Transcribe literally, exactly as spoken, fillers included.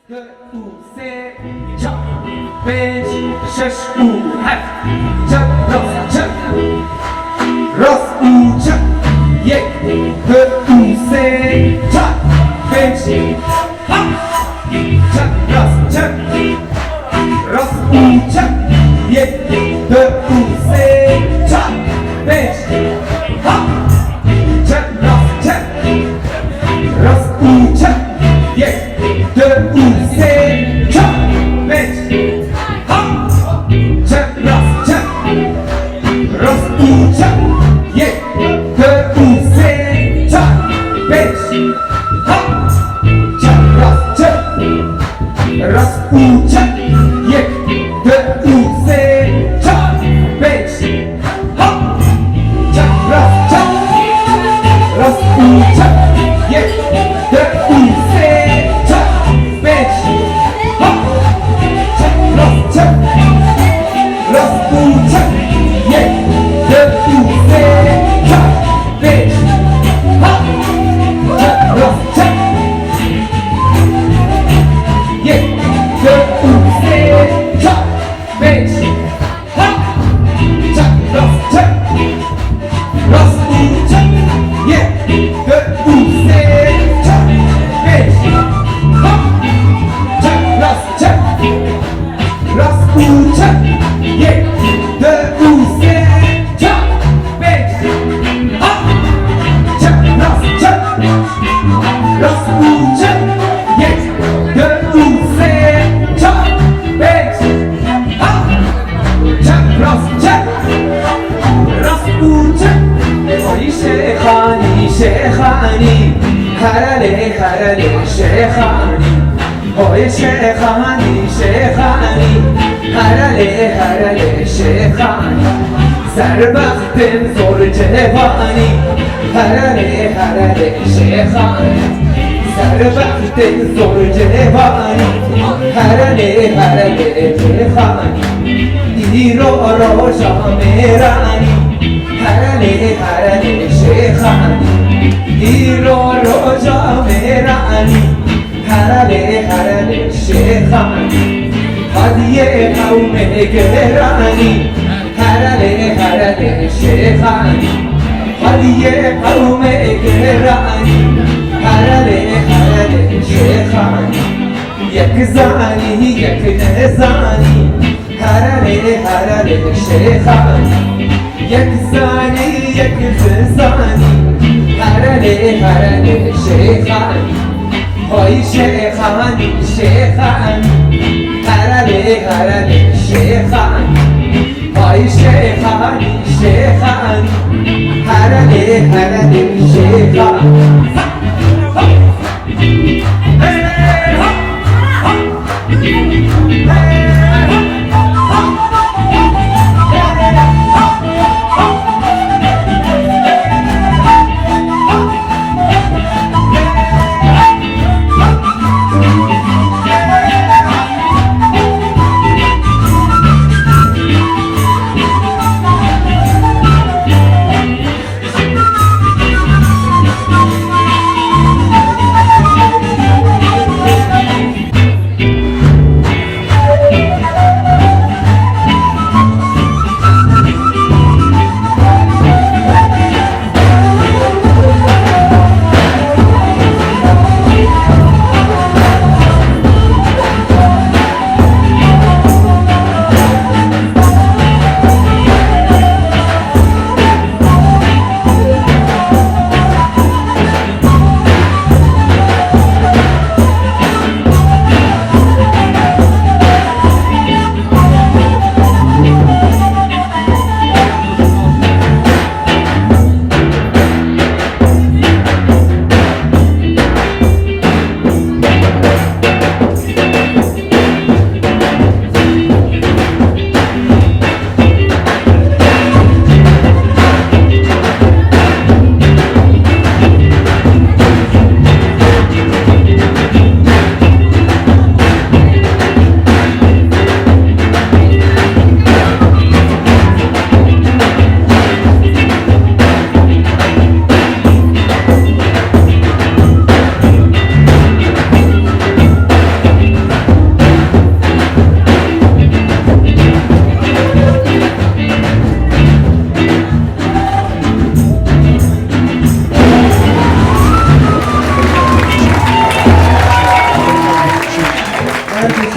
Du û sê, çar, pênc, şeş û heft. Çep, rast, çep. Rast û çep. Yek, du û sê, çar, pênc. Hop! Çep, rast, çep. Rast û çep. Yek, du û sê, çar, pênc. Hop! Çep, rast, çep. Rast û çep. Yek, du û sê, çar, pênc. Hop! Çep, rast, çep. Rast û çep. Yek, du û sê, çar, pênc. Hop! Çep, rast, çep. Rast û çep. Yek, du û sê, çar, pênc. Hop! Çep, rast, çep. Rast û çep. Yek, du û sê, çar, pênc. Hop! Çep, rast, çep. Rast û çep. Yek, du û sê, çar, pênc. Hop! Çep, rast, çep. Yek, du û sê, çar, pênc. Hop! Çep, rast, çep. Rast û çep. Yek, du û sê, çar, pênc. Hop! Çep, rast, çep. Rast û çep. Yek, du û sê, çar, pênc. Hop! Çep, rast, çep. Rast û çep. Yek, du û sê, çar, pênc. Hop! Çep, rast, çep. Rast û çep. Oy Şêxanî, Şêxanî. Herelê, herelê Şêxanî. Oy Şêxanî, Şêxanî. Herelê, herelê Şêxanî. Serbextên zor civanî. Herelê, herelê Şêxanî. Serbextên zor civanî. Herelê, herelê Şêxanî. Îro roja mêranî. Herelê, herelê Şêxanî. Îro roja mêranî. Herelê, herelê Şêxanî. Hadiyê qewmê giranî. Herelê, herelê Şêxanî. Hadiyê qewmê giranî. Herelê, herelê Şêxanî. Yek zanî, yek nezanî. Herelê, herelê Şêxanî. Yek zanî, yek bizanî. Herelê, herelê Şêxanî. Hay Şêxanî, Şêxanî. Herelê, herelê Şêxanî. Hay Şêxanî, Şêxanî. Herelê, herelê Şêxanî. Herkes